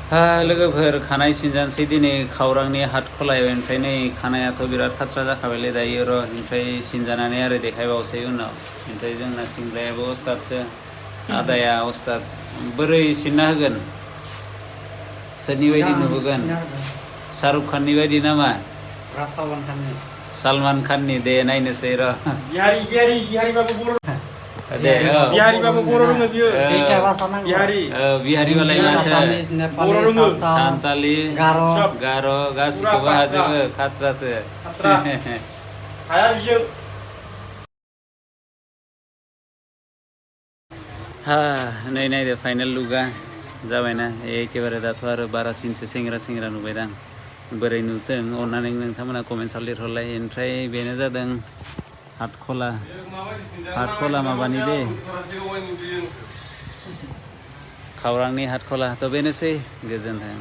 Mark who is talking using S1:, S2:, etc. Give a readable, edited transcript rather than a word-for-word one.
S1: लोगोफोर खानाय सिनजानोसै दिनै खावरांनि हाटखलायाव ओमफ्राय नै खानायाथ' बिराद खाथ्रा जाखाबायलै दायो र' ओमफ्राय सिनजानानै आरो देखायबावसै उनाव ओमफ्राय जोंना सिनग्रायाबो उस्तादसो आदाया उस्ताद बोरै सिनना होगोन सोरनि बायदि नुहोगोन शाहरुख खाननि बायदि नामा सलमान खाननि दे नायनोसै र' दे
S2: बिहारिबाबो बर' रोङो बियो
S1: बिहारिबालाय माथो सान्तालि गार' गासिखौबो हाजोबो खाथ्रासो
S2: हाया बिजों
S1: नै नायदो फाइनाल लुकआ जाबायना एखेबारे दाथ' आरो बारासिनसो सेंग्रा नुबायदां बोरै नुदों अननानै नोंथांमोना कमेन्टसाव लिरहरलाय ओमफ्राय बेनो जादों हाटखला माबानि दे खावरांनि हाटखला थ' बेनोसै गोजोन्थों।